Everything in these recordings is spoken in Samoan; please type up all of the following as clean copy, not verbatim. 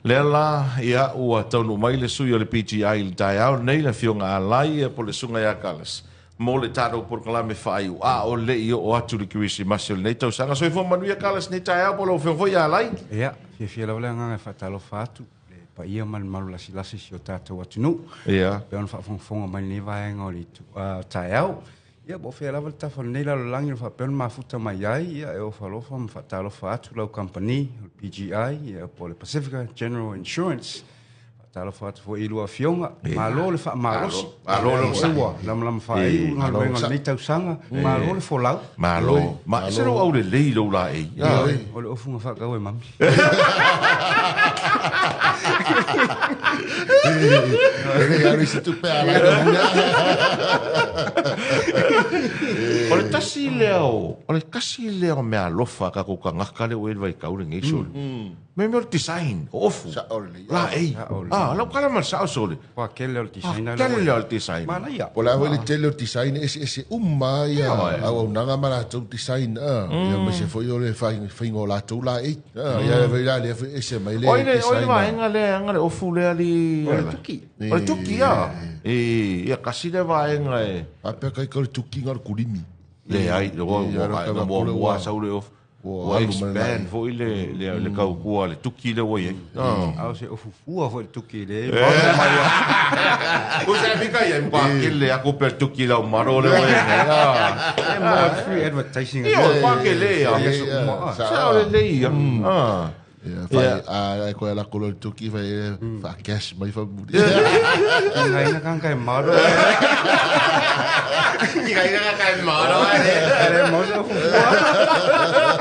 Lea la, ia, ua taunuu mai le sui o le PGI i le taeao lenei, le Afioga Alai, ia, po o le Susuga ia Carlos, mo le tatou polokalame faaiu, a o le i oo atu le Kerisimasi o lenei tausaga. Soifua manuia Carlos i lenei taeao, po o lau Afioga foi Alai. Ia, fiafia lava le agaga e faatalofa atu i le paia ma le mamalu lasilasi o si o tatou atunuu. Ia. Pei ona faafogafoga mai i lenei vaega o le taeao. Ia, po o fea lava le tafa o lenei lalolagi o faapea ona mafuta mai ai, ia, e ofa alofa ma faatalofa atu lau kamupani, o le PGI, ia, po o le Pacifica General Insurance. Faatalofa atu foi i lua afioga. Malo le faamalosi. Malo le onosai. Ua lamalama faaiu galuega o lenei tausaga. Malo le folau. Malo. Ma e se lou aulelei i lou laei. O le ofuga faakau e mami. O le tasi lea o, o le tasi lea o meaalofa a tatou tagata lea ua i ai le vaitau lenei sole. Mea mea o le design, o ofu. Sao lelei. Laei. Sao lelei. Ah, lau kala ma le sao sole. Ua tele o le design. Ah, tele o le design. Manaia. Po o le a foi le tele o design e eseese uma lava ia auaunaga ma latou design a, ia aemaise foi o le faiga o latou laei. A, ia foi la lea foi ese mai le Oi le, oi le design a. vaega lea e aga le ofu lea li. O le tuki. O le tuki a. E, ia kasi le vaega e. Faapea kai ka o le tuki na o le kulimi. Leai, ua Ia, ua muamua sau le ofu. Ua Ua alu ma le expand foi le le le tautua a le tuki lea ua i ai. A o se ofu fua foi le tuki le. Ua se fika ia mpa kele aku pe tuki lau maro le ua i ai. E mo free advertising. Ia o pa kele ia. Sa Sa o le lei ia. Ah. Ia, fai, a, ai koe ala kolo le tuki, fai, fa cash mai fa muli. Ngai na kanga e maro. Ngai na kanga e maro. Ele mo se ofu fua.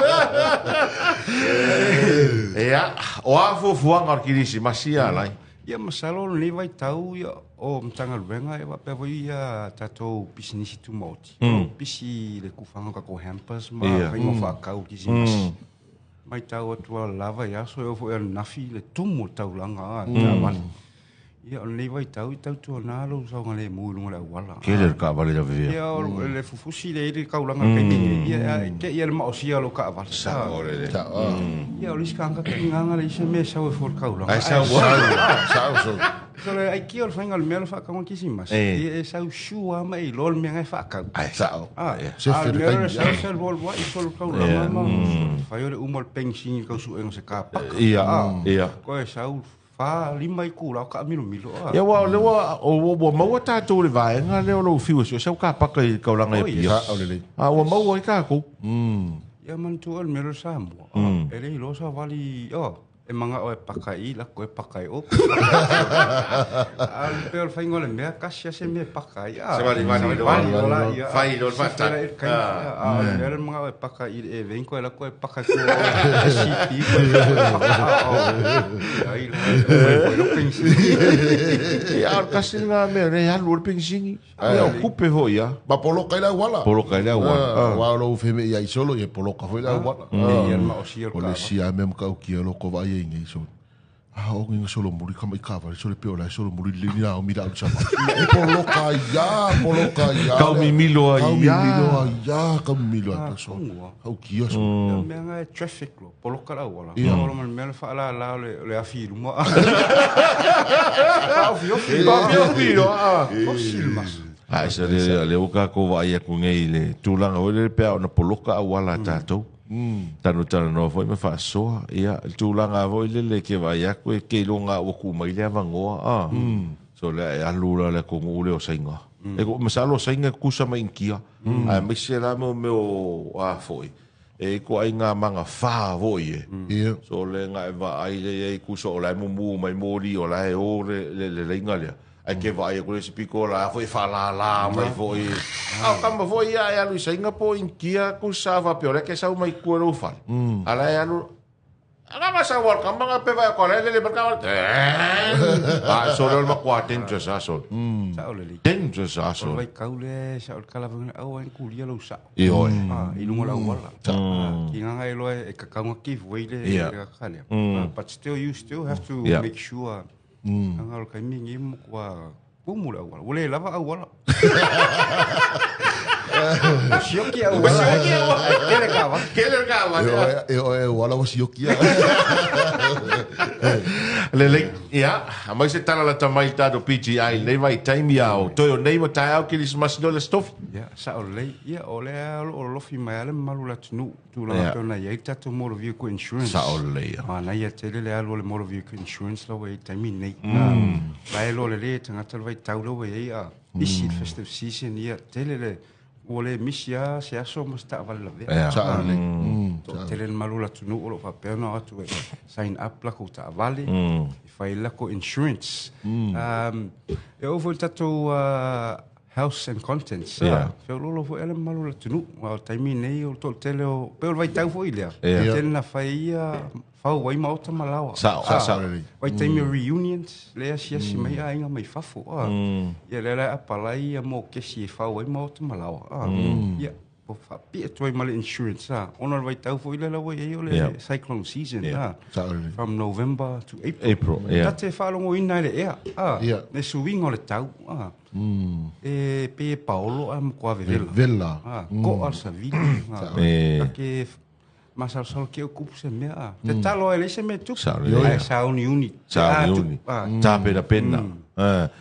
Ia, o a fuafuaga o le Kerisimasi ia lai. Ia masalo o lenei vaitau ia o Matagaluega e faapea foi ia tatou pisinisi tumaoti. O pisi le kufaga o tatou hampers ma faiga o faakau o Kerisimasi. Matau atu a lava i aso e oo foi ananafi le tumu o le taulaga a taavale. Ia o lenei vaitau i tautuana lou saogalemu i luga o le auala. Tele le taavale lavevea. Ia o le fufusi le i le taulaga i le taimi nei, ia e te ia le maosia o lou taavale. Sao lele. Ia o le isi tagata kigaga le isi mea e sau e fua i le taulaga. Ai sau. Sao, sao. So le aikia o le faiga o le mea o le faakauga Kerisimasi, ia e sau sure ma e iloa le mea na e faakau. Ai Sao. Ah, Se a fere mea taimi. o le sau sau lua lua i solo taulaga ma fai o le uma o le penisini i le tausuega o se kapaka. Ia, ia. Koe sau fa lima i kula o kaamilomilo. Ia ua o lea ua ua maua tatou i le vaega lea o lou fiu e sue sau kapaka i le taulaga e Apia. Sao lelei. A ua maua ai tatou. Ia manatua o le mea lea o le Samoa. E le iloa savali, oh, e manao e paka i lako e paka i o. A le pei o le faiga o le mea, kasi lava se mea e paka ai. Se vali vali vali loa ia. Fai loa le faatali. A o le mea lea manao e paka i le event koe lako e paka ko SCP koe paka. Ai la, koe lo penisini. Ia o le kasi lena mea lea e alu o le penisini. Ia o kupe foi ia. Ma poloka i le auala. Poloka i le auala. Aua o lou feme ia i solo, ia poloka foi le auala. Ia le maosia o le O le isi lava mea matautia o lo ko vaai ai nei solo. A o nginga solo muli kama i kavale solo pe o la solo muli le ni na o mira au sama. E poloka ia, poloka ia. Kau mimilo ai Kau ia. mimilo ai ia, kau mimilo ai so. tongo. Kau kia so. Ia mea nga e traffic lo, poloka le auala. O lo ma le mea le faalala o le afi i luma. Faaofiofi. Faaofiofi loa. Fosi le maso. Ai se le le o ka ko vaai aku nei le tulaga o le pea ona poloka auala a tatou. Tanu talanoa foi ma faasoa. Ia, le tulaga foi lele ke vaai aku e ke iloga ua ku mai le avanoa. Ah. So le e alu la le atunuu lea o Saina. E ko masalo o Saina e kusa mai Inikia. Ae aemaise la mo mea o a foi. E ko ai ngā manga whā foi e. Ia. So le ngā e vaai le e kusa o la e mumu mai mori o la e o le le le leinga lea. Ai ke vaai aku le si piko la foi whaalala mai foi. A o kama foi ia e alu i Saina po Inikia kusa wa pe o le ke sau mai kua lou fale. Ala e alu Aga ma sa wal kama nga pe vai ko le le berka. Ah, so le ma kwa dangerous ah so. Sao lelei. Dangerous ah O so. le vaitau lea sa o le kalavaga au ai kulia lou sao. I oi. Ah, i luga o le auala. Ki nganga e loa e kakauga give way le Yeah. le kaka lea. But still you still have to make sure. Anga o le kaimi ngi mo kua kumu le auala. Ua le lava auala. Sioki auala. Sioki auala. Kele ka va. Kele ka va. E o e auala wa sioki ia. Lelei, ia, aumai se tala lata mai i le tatou PGI i lenei vaitaimi a o toe o nei ma taeao Kerisimasi loa le Aso Tofi. Ia, sao lelei. Ia, o lea o lo o lolofi mai lava le mamalu o le atunuu, tulaga pei ona i ai le tatou motor vehicle insurance. Sao lelei, ia. Manaia tele le alu o le motor vehicle insurance la ua i ai i le taimi lenei. La e iloa lelei e tagata le vaitau lea ua i ai, a pisi le festive season, ia, tele le Ua le misi lava se aso ma se taavale lavea. Yeah. Sao lelei. Toatele le mamalu o le atunuu o lo o faapea ona o atu e sign up lakou taavale, e fai lakou insurance. E oo foi i le tatou house and contents, Yeah. feoloolo foi lava le mamalu o le atunuu. Aua o le taimi lenei o le toatele o, pei o le vaitau foi lea, Yeah. tele na fai ai ia fau ai maota ma laoa. Sao, Ah, sao. Vaitaimi o reunions, lea asiasi mai aiga mai fafo. Ah. Ia lea la e apalai ia mokesi e fau ai maota ma laoa. Ah. Ia, o faapea atu ai ma le insurance. Ah. Ona o le vaitau foi lea la ua i ai o le cyclone season. Ah. Sao lelei. From November to April. April, yeah. Ta te faalogoina e le ea. Ah. Le suiga o le tau. Ah. E pei e paolo ae matua vevela. Vevela. Ah. Ko'a le savili. Ah. E. Ta te Masalosalo ke o kupu se mea a. Te talo ai le se mea tupu. Sao lelei. Ai sauniuni. Sauniuni. Tapenapena.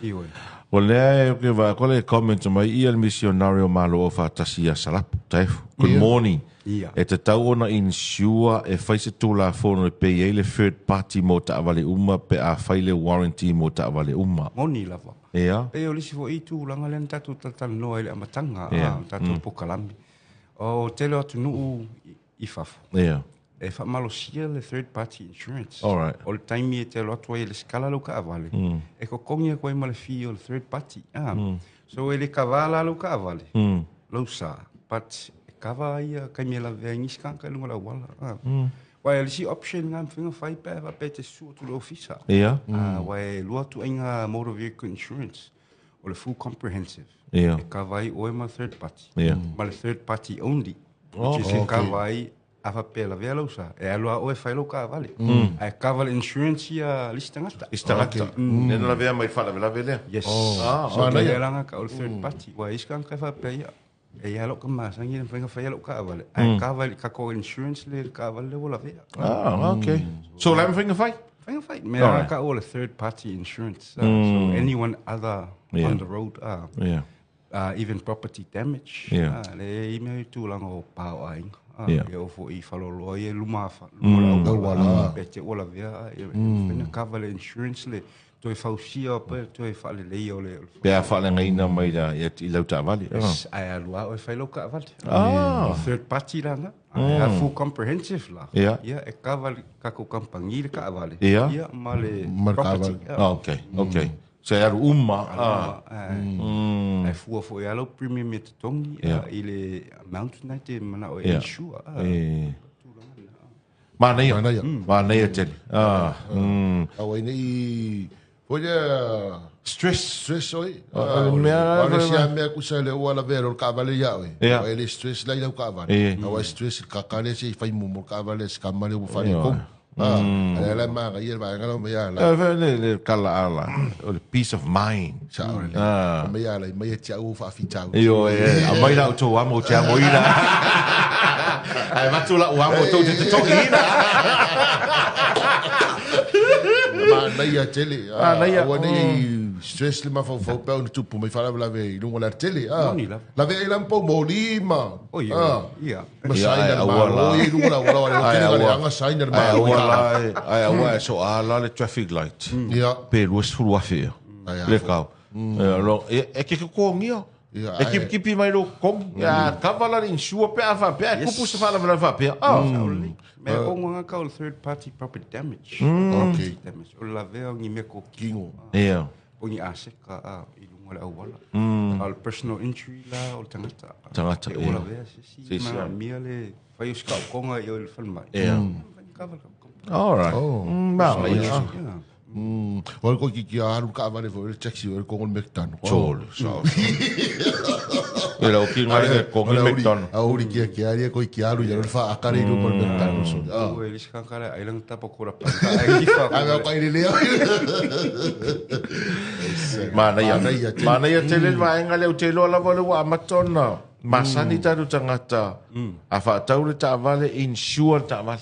Ioe. O lea e ke va ko le comment mai ia le missionary o Malo o faatasi ia Salapu. Taefu. Good morning. Ia. E tatau ona insure e fai se tulafono e pay ai le third party mo taavale uma pe a fai le warranty mo taavale uma. Moni lava. Ia. Pei o le isi foi tulaga lea na tatou talatalanoa ai i le amataga Ia. o tatou polokalame. O tele o atunuu i fafo. Ia. E faamalosia le third party insurance. Alright. O le taimi e te alu atu ai e lesitala lau kaavale, e totogi atu ai ma le fee o le third party. Ah. So e le kava la lau kaavale, lau sa, but e kava ia taimi e lavea ai nisi tagata i luga o le auala. Ah. Aua e le isi option lena e mafai ona fai pe a faapea e te susu atu i le ofisa. Ia. Ah, aua e lua ituaiga motor vehicle insurance. O le full comprehensive. Ia. E kava ai oe ma le third party. Ia. Ma le third party only. Which is e kava ai a faapea lavea lau sa, e alu lava oe e fai lou kaavale. Ae kava le insurance ia le isi tagata. Isi tagata. Lea na lavea mai i le faalavelave lea. Yes. Ah, So, okay. lea la ka o le third party. Ua isi tagata e faapea ia, e i ai lou masani e mafai ona faia lou kaavale. Ae kava i le tatou insurance le kaavale lea ua lavea. Ah, okay. So la mafai ona fai? Mafai ona fai. Mea la ka o le third party insurance. So anyone other on the road. Yeah. Even property damage. Yeah. Le i mea i tulaga o pa o aiga. Yeah. Ia o foi i faleoloa ia i luma luma o le auala. Pe te ua lavea, ia mafai ona cover le insurance le toe fausia pe toe faaleleia o le. Pe a faaleagaina mai la i lau taavale. Yes, ae alu lava oe fai lau taavale. Ah. Third party la na. Ae a full comprehensive la. Yeah. Ia e cover le tatou kamupani le taavale. Yeah. Ia ma le Ma le property. taavale. Ah, okay, okay. Se alu uma. Ah. Ae fua foi lava lau premium e totogi i le amount na e te manao e insure. E. Manaia. Manaia. Manaia tele. Ah. Aua ina i foi lea Stress. stress oi. O le mea- O le sia mea kusa le ua lavea o le kaavale ia oi. Ia. Aua e le stress la i lau kaavale. E. Aua e stress le kakale se i fai mumu le kaavale se kamale ua fale Ia. komu. Ah, ale ala ma ia le vaega la mai ala. Eh, le kala ala. O le peace of mind. Sa o le. Ah. Mai ala mai e tia u faafitau. Io e aumai la outou amo ou te amoina. Ae avatu lau amo tou te totogiina. Manaia tele. Manaia. Aua nei stress le mafaufau pe ona tupu mai faalavelave i luga o le alatele. Ah. Moni lava. Lavea ai la ma pau moli ma. Oi, Ah. ia. Ma Ia, saina ai, le aua malo la. i luga o le auala o le Ai, tele aua. leaga saina le Ai malo. aua la ai aua e so ala le traffic light. Ia. Pe 20,000 ia. Ai, Le kau. Lo e ke kokogia. Ia, E ai. kipikipi mai lo kong. Ia kava la le insure pe a faapea. E kupu se faalavelave faapea. Ah. Mea ongo nga ka o le third party property damage. Okay. Damage. O le lavea o ni mea kokino. Kingo. Ia. O ni aseka i lunga o le auala. A o le personal injury la o le tagata. Tagata, E ia. o lavea se si. Se si, Ma ia. mia le fai o sikaokonga i o le falemai. Ia. Kava le kamupani. All right. Ma ia. Ia. O le koki ki a haru kaavale foi le taxi o le kongo le McDonald. Tolu. So. E lau ki ngai le kongi McDonald. A uri kia kia aria koi ki aru ia le whaakare i luga o le McDonald. So, ah. O e lisi kankara ai langa tapa kora panga. Ai kifa. Ai mea kai lelea. Manaia. Manaia tele. Manaia tele le vaega lea ou te iloa lava o lea ua amata ona Masani tatou tagata a faatau le taavale, insure le taavale.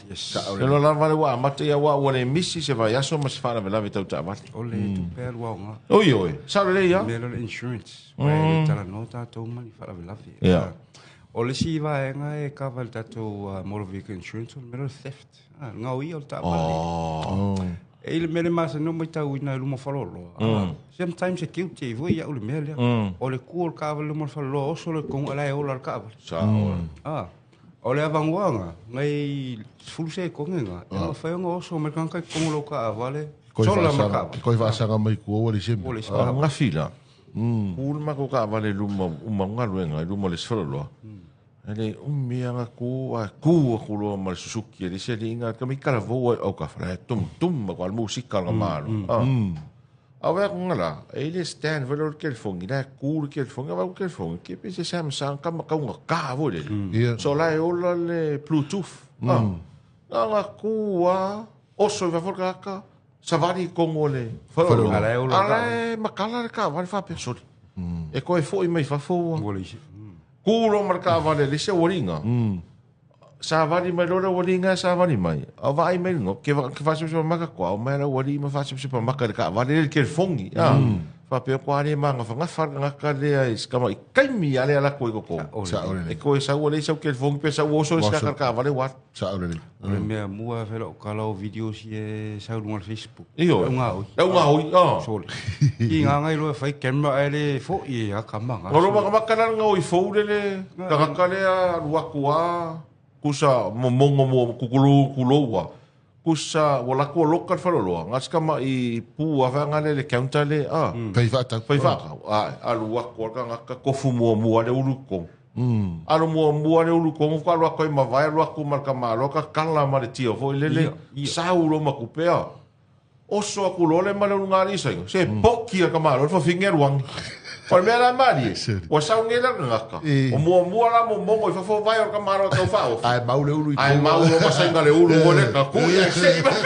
Le loa lava le ua amata ia aua ua le misi se vaiaso ma se faalavelave tau taavale. O le tupe alu aoga. Oi oi, sao lelei lava. Mea lea o le insurance. Aua e le talanoa tatou ma ni faalavelave. Ia. O le isi vaega e kava i le tatou motor vehicle insurance o le mea lea o le theft. Ah, le gaoia o le taavale. Oh. E i le mea le masani o matauina i luma o faleoloa. Sometimes e guilty ai foi au i le mea lea. O le ku o le taavale i luma o le faleoloa, oso loa i totonu ae la e ola le taavale. Sao. Ah, o le avanoaga, nai 10 sekone na, e mafai ona oso mai le tagata i totonu o lau taavale, sola ma le taavale. Koe faasaga mai tua ua leai se mea. Ua leai se mea. Gafi la. Ku le matou taavale i luma, uma galuega i luma o le isi faleoloa. E le umi lava na tu ae tu atu loa ma le Suzuki e leai se alii ka mai talavou ai autafa la e tum tum atu a le musika o le malo. A o atu nga la, e i le stand foi lea o le telefoni, la e tu le telefoni, a vaai atu le telefoni, ke pe se Samsung ka ma taugata foi lele. So la e ola le Bluetooth. Na ona tu lava, oso i fafo le tagata, savali i totonu o le faleoloa, A la e ola a le la e matala le taavale faapea, sole, e toe foi mai fafo ua. Ua leai se. Ku loa ma le taavale a le isi aualiiga. Savali mai loa le aualiiga e savali mai, a vaai mai le ke ke faasepasepamaka maka koa, o mai le aualii ma faasepasepamaka i le taavale le telefoni. Faapea koa le magafagafa le tagata lea i se tama'i taimi lava lea alu atu ai i totonu. Sao lelei. E toe sau ua leai sau telefoni pe sau ua oso le isi tagata i le taavale ua alu. Sao lelei. O le mea mua e fai lau tala o videos ia e sau i luga o le Facebook. Ioe. Lau gaoi. Lau gaoi, ah. Sole. I ngā ngai loa e fai camera ae le foi e a kama ngā. O lo makamaka la le gaoi fou le le tagata lea alu atu a kusa momongo mo kukulu kuloua. Kusa ua laku o loka le faleoloa nga se tama'i pu a fai nga le le counter le a. Fai faatau. Fai faatau. Ae alu atu a le tagata kofu muamua le ulu i totonu. Alu muamua le ulu totonu faatoa alu atu ai ma vae alu atu ma le tamaloa tatala ma le tio foi lele sau loa ma tupe a. Oso atu loa le ma le uluga alii saina, se poki a le tamaloa le fafine alu ane. O le mea la e malie, ua sau nei la le gagata, o muamua la momogo i fafo vae o le tamaloa e tau faaofi. Ae mau le ulu i Ae mau loa ma saina le ulu mo le kakui ae sei mai.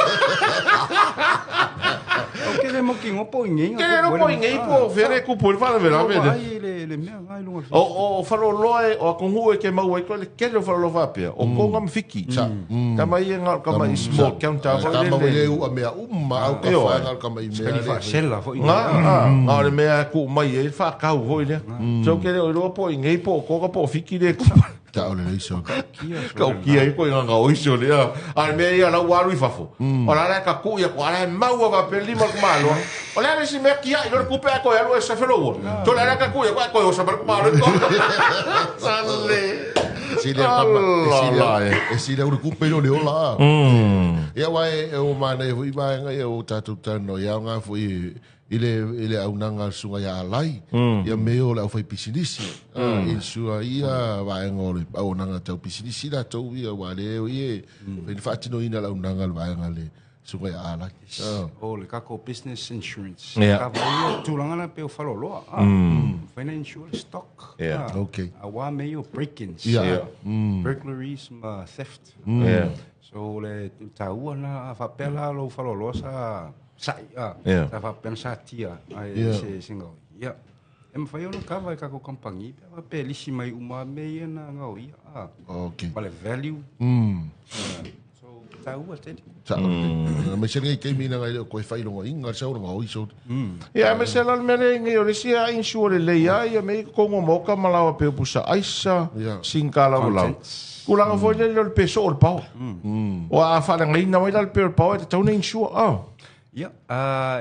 O ke le mautinoa po o i nei. Ke le iloa po o i nei po o fea le kupu ai le faalavelave lea. Ai le le mea ngai lunga. O o faleoloa e o atunuu e ke maua ai koe le tele o faleoloa faapea, o Koga ma Fiki. Tama ia na o le tama i small counter foi Tama lele. le ua mea uma au ka Ioe. whainga o kama i mea Ni le. faasela foi. Nga, a, nga o le mea e tuu mai ai le faatau foi lea. So ke le o iloa po o i nei po o Koga po o Fiki le kupu. Ta o le leiso. Ka ukia ai koe nga oiso lea. A le mea ia lau ua alu i fafo. O la la e kakui aku, a la e maua faapea le lima o le kumaloa. O le a le isi mea kiai loa le kupe ae toe alu e safe lou ola. So le a la e kakui aku ae toe osa mai le kumaloa i totonu. Sale. Sile kama, Ala, e. e sile uri kupe lo le ola. Ia wa e o mana e hui mai e o tātou tano ia ngā foi i le i le aunaga a le susuga ia Alai ia me o le aufai pisinisi i le susuga ia vaega o le auaunaga tau pisinisi latou ia ua le o ia e fai le faatinoina le auaunaga a le vaega a le susuga ia Alai. O le tatou business insurance. Yeah. Kava ia tulaga na pei o faleoloa. Mafai ona insure le stock. Yeah. Okay. Aua mea ia o break-ins. Yeah. Yeah. Burglaries ma theft. Yeah. So le taua na faapea la lou faleoloa sa sa'i a. Yeah. Sa faapea na satia ai Yeah. se se gaoi. Ia. E mafai ona kava e tatou kamupani pe a faapea e lisi mai uma mea ia na gaoia a. Okay. Ma le value. So taua tele. Sa me se ngai keimi na ngai le koe whaironga inga sa ora ngoi so. Ia, me se la le mea le ngai o le isi a insure lelei a ia me i kongo moka ma lawa pe pusa aisa Yeah. singka lau lau. Contents. Tulaga foi lele o le peso o le paoa. O a faaleagaina mai la le pe o le paoa e tatau ona insure a. Ia,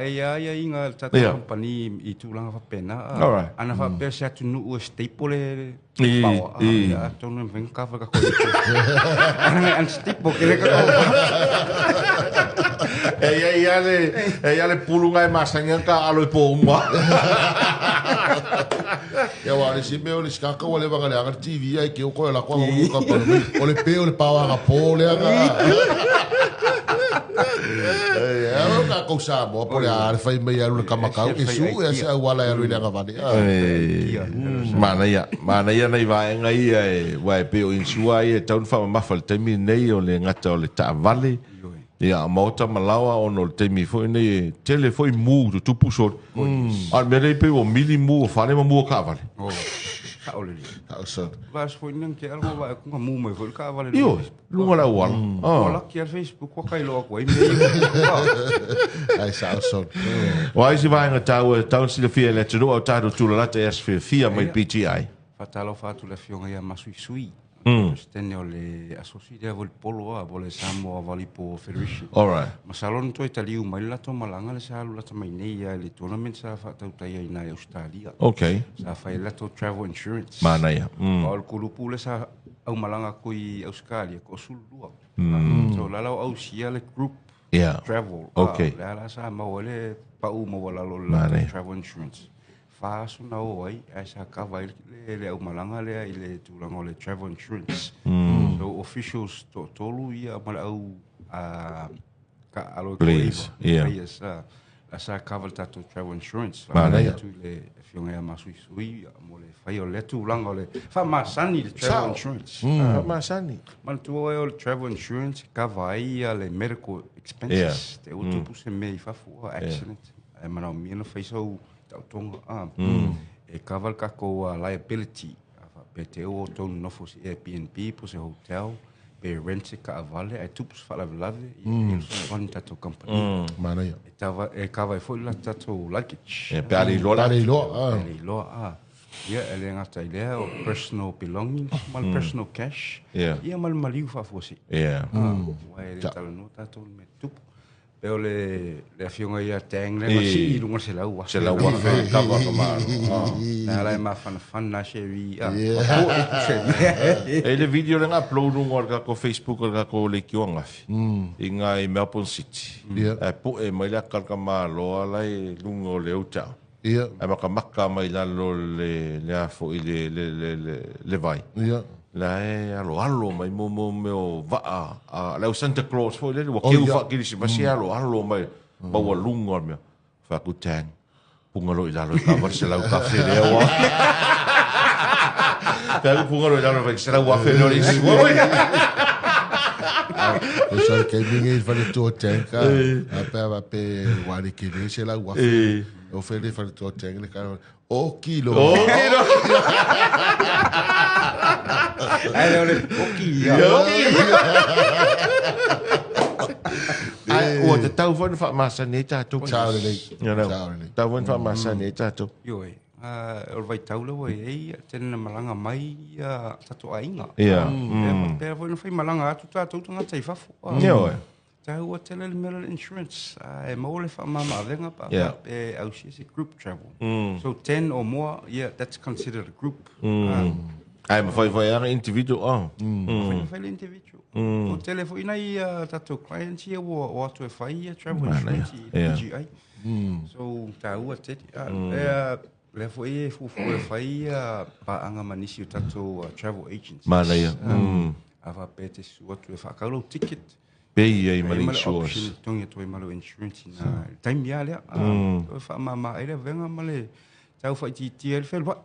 e ia ia inga le tatou Yeah. company i tulaga faapena. Alright. Ana faapea se atunuu e staple le I, paoa. i. Ia, atonu e mafai ona kava e tatou itu. Ana ngai unstable ke le tatou. E ia ia le e ia le pulu ngai masani ka alo i po uma. Ia wa le si me o le skaka o le vanga le anga TV ai ke o koe la kwa mo ka pa o le pe o le pawa ga po le anga. Eh, o ka kou sa mo po le a le fai mai alu le kamakau e su e se au ala alu le anga vale. Manaia, manaia nei vaega ia e uae pei o insua ia e tatau ona faamamafa i le taimi lenei o le gata o le taavale. Ia, maota ma laoa ona o le taimi foi lenei e tele foi mu tutupu sole. A o le mea lea pei ua mili mu o fale ma mu o taavale. Sao lelei. Sao son. Vaiaso foi lena na tea lona vaai atu na mu mai foi le taavale i Ioe, luga o le auala. Ua laki lava le Facebook ua kailoa atu ai mea ia. Ai sao son. O a isi vaega taua e tatau ona silafia e le atunuu a o tatou tulalata i aso fiafia mai PGI? Faatalofa atu i le afioga ia Masuisui, Peresetene o le Asosi lea Volipolo a, po o le Samoa Volleyball Federation. Alright. Masalo na toe taliu mai le latou malaga lea sa alu lata mai nei lava i le tournament sa faatautaia i ina i Ausetalia. Okay. Sa fai ai le latou travel insurance. Manaia. Aua o le kulupu lea sa aumalaga atu i Ausetalia, toasululua. So la la ua ausia le group travel. Okay. Lea la sa maua ai le pau maualalo o le latou travel insurance. Fa aso na o ai, ae sa kava ai le aumalaga lea i le tulaga o le travel insurance. So officials toatolu ia ma le au taaalo e Players, yeah. Players, la sa kava le tatou travel insurance. Manaia. Faafetai atu i le afioga ia Masuisui mo le faia o lea tulaga o le faamasani le travel insurance. Faamasani. Manatua oe o le travel insurance e kava ai ia le medical expenses. Te ua tupu se mea i fafo, accident, ae manaomia ona fai sau taotoga a e cover le tatou liability a faapea te i ua outou nonofo i se Airbnb po o se hotel pe rent se taavale ae tupu se faalavelave ia e fesoasoani le tatou kamupani. Manaia. E tava e cover ai foi le tatou luggage. Ia pe a le iloa le iloa. Pe a le iloa a. Ia e le gata i lea o personal belongings ma le personal cash. Ia ma le maliu faafuasei. Aua e le talanoa tatou i le mea tupu. Pei o le afioga ia Tang lea na sii i luga o le 100,000. 100,000 kava ka malo. Lea la e mafanafana Sherry. E i le video lea na upload luga o le tatou Facebook o le tatou leitio ananafi i ina i Melbourne City. Ae pue mai le ata o le tamaloa la e i luga o le Old Town. Ae matamata mai lalo le le a foi le le le le vai. La e aloalo mai mo mo mea o vaa a le au Santa Claus foi lele ua keu faakerisimasi e aloalo mai maualuga o le mea. Fai atu Tang, punga loa i lalo e kava le 100,000 lea ua. Fai atu punga loa i lalo fai 100,000 lea o le isi. O sa ke mingi i fale tua Tang ka. A pe a pe wale ke le 100,000. O fele fale tua Tang le ka O kilo. O kilo. Ai le o le oki ia. Ai, ua tatau foi ona faamasani ai tatou. Sao lelei. Sao lelei. Tatau foi ona faamasani ai tatou. Ioe. O le vaitau lea ua i ai, tele na malaga mai ia tatou aiga. Ia. Pea foi na fai malaga atu tatou tagata i fafo. Ioe. Taua tele le mea lea o le insurance, e maua le faamama-avega pe a faapea e ausia se group travel. So 10 or more, yeah, that's considered a group. Ae mafai foi lava individual a. Mafai ona fai le individual. O tele foi nai tatou clients ia ua o atu e fai ia travel insurance i PGI. So taua tele. Lea foi e fuafua e fai ia paaga ma nisi o tatou travel agencies. Manaia. A faapea e te susu atu e faatau lou ticket, Pei ai ma le insurance. Option totogi atu ai ma lou insurance i na taimi lava lea. E faamama ai le avega ma le tau faaitiitia ai le feluai.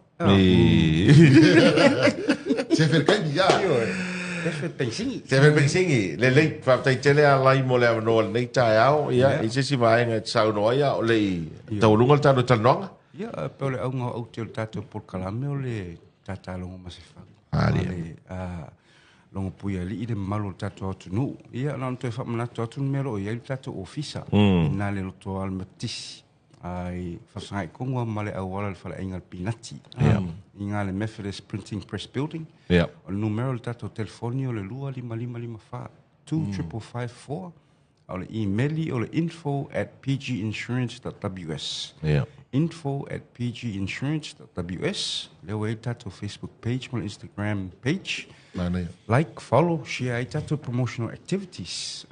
Se felekaini ia. Se felpeisigi. Se felpeisigi. Lelei, faafetai tele Alai mo le avanoa i lenei taeao. Ia, i se isi vaega e te saunoa ai a o le i taualuga le tatou talanoaga. Ia, pei o le auga o aute o le tatou polokalame o le tatalogo ma se fau. Alia. Logopui alii le mamalu o le tatou atunuu. Ia, na ona toe faamanatu atu le mea o lo o i ai le tatou ofisa i ina le lotoa o le Metotisi i Faafesagai tonu lava ma le auala i le faleaiga o le Pinati i ina le Methodist Printing Press Building. O le numera o le tatou telefoni o le 25554 2554. A o le imeli o le info at pginsurance dot ws. Info at pginsurance dot ws. Lea ua i ai le tatou Facebook page ma le Instagram page. Manaia. Like, follow, share ai tatou promotional activities.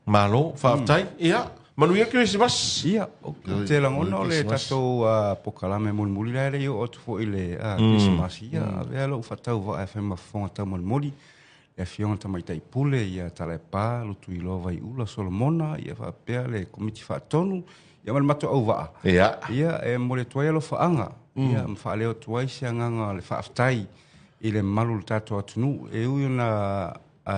Malo, faafetai. Ia, manuia Kerisimasi. Ia, ou te lagona o le tatou polokalame mulimuli la e le i oo atu foi i le Kerisimasi. Ia, avea lou faatauvaa e fai ma fofoga taumolimoli. Le Afioga i le Tamaitai Pule ia Talaepa Lutuiloa Vaiula Solomona ia faapea le Komiti Faatonu ia ma le matou auvaa. Ia e momoli atu ai alofaaga ia ma faaleo atu ai se agaga o le faafetai i le mamalu o le tatou atunuu. E ui ona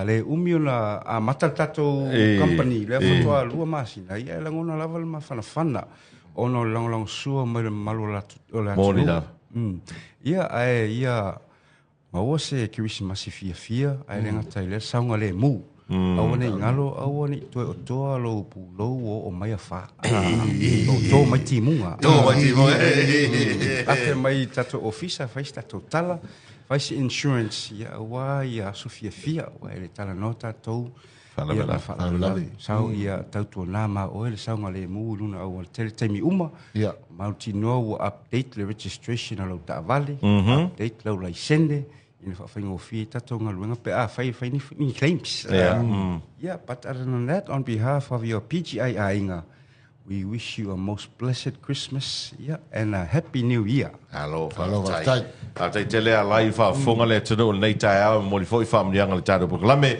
le umi ona amata le tatou company lea faatoa 2 masina, ia e lagona lava le mafanafana ona o le lagolagosua mai le mamalu o le atunuu. Moni lava. Ia ae ia maua se Kerisimasi fiafia ae le gata i lea sauga lemu. Aua nei galo, aua nei toe o toa lou pulou o o mai afa. O to mai timuga. To mai timuga. Afe mai tatou ofisa, fai se tatou tala, fai se insurance, ia aua ia aso fiafia, ua e le talanoa tatou. Faalavelave. Faalavelave. Sau ia tautuana ma oe le sauga lemu i luna aualatele taimi uma. Ia. Mautinoa ua update le registration a lau taavale, update lau laisene, ina faafaigofie tatou galuega pe a fai fai ni claims. Yeah, but other than that, on behalf of your PGI Aiga, we wish you a most blessed Christmas, yeah, and a happy new year. Alo, Alo, faafetai. faafetai. Faafetai tele a lai faafofoga le atunuu i lenei taeao, e momoli foi faamanuiaga i le tatou polokalame.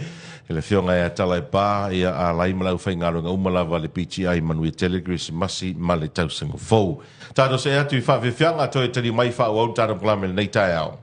I le Afioga ia Talaipa, ia Alai ma le aufaigaluega uma lava a le PGI, manuia tele Kerisimasi ma le tausaga fou. Tatou see atu i faafiafiaga, toe tali mai faaauau le tatou polokalame i lenei taeao.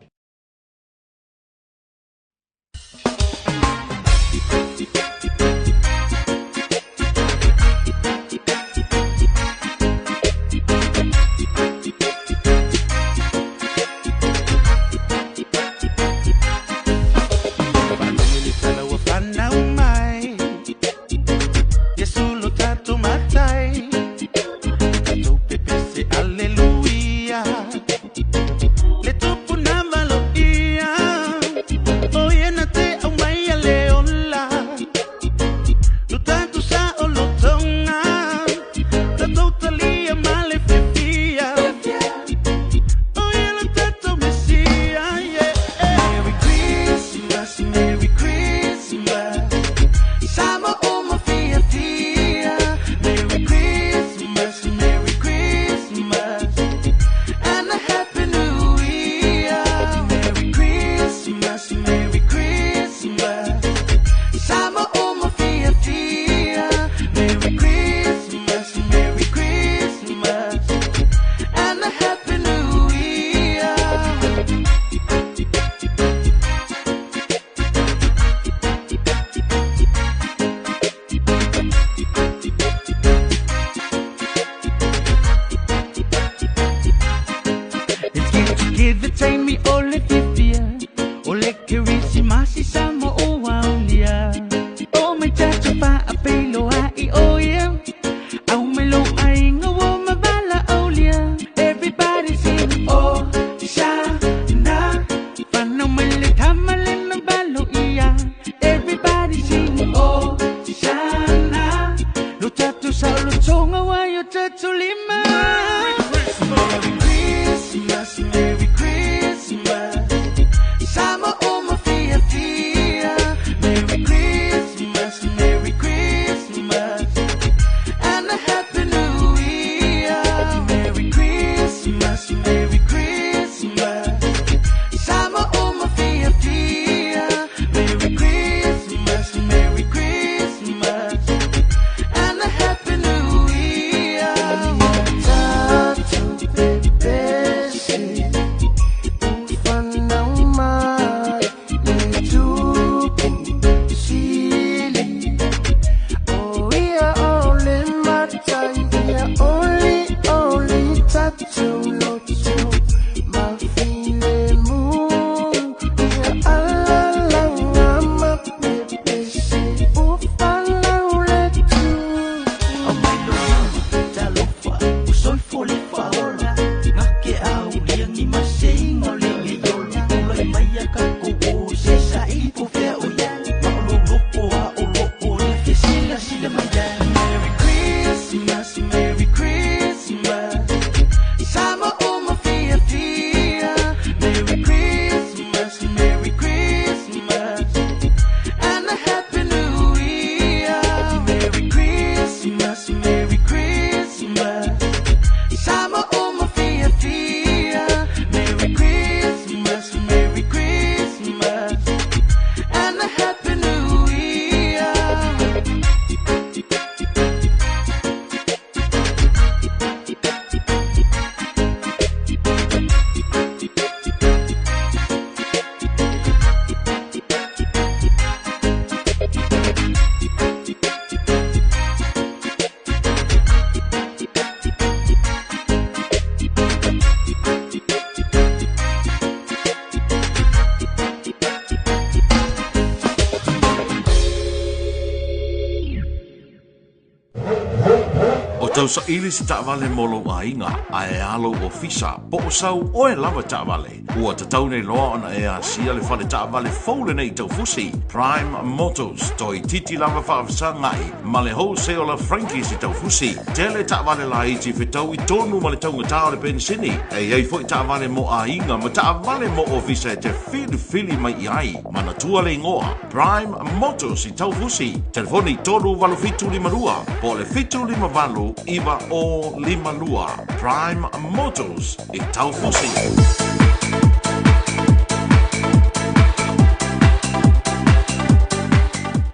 Tausaili se taavale mo lou aiga, ae a lou ofisa, po o sau oe lava taavale. Ua tatau nei loa ona e asia le fale taavale fou lenei i Taufusi, Prime Motors, toeitiiti lava faafesagai ma le wholesale a Frankie's i Taufusi. Tele taavale laiti fetaui tonu ma le taugata o le penisini. E i ai foi taavale mo aiga ma taavale mo ofisa e te filifili mai i ai. Manatua le igoa, Prime Motors i Taufusi, telefoni 38752 po o le 758 9052. Prime Motors i Taufusi.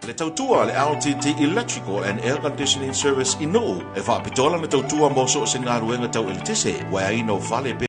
Le tautua a le LTT Electrical and Air Conditioning Service i Nuu e faapitoa lana tautua mo so o se galuega tau eletise, uaeaina o fale pe.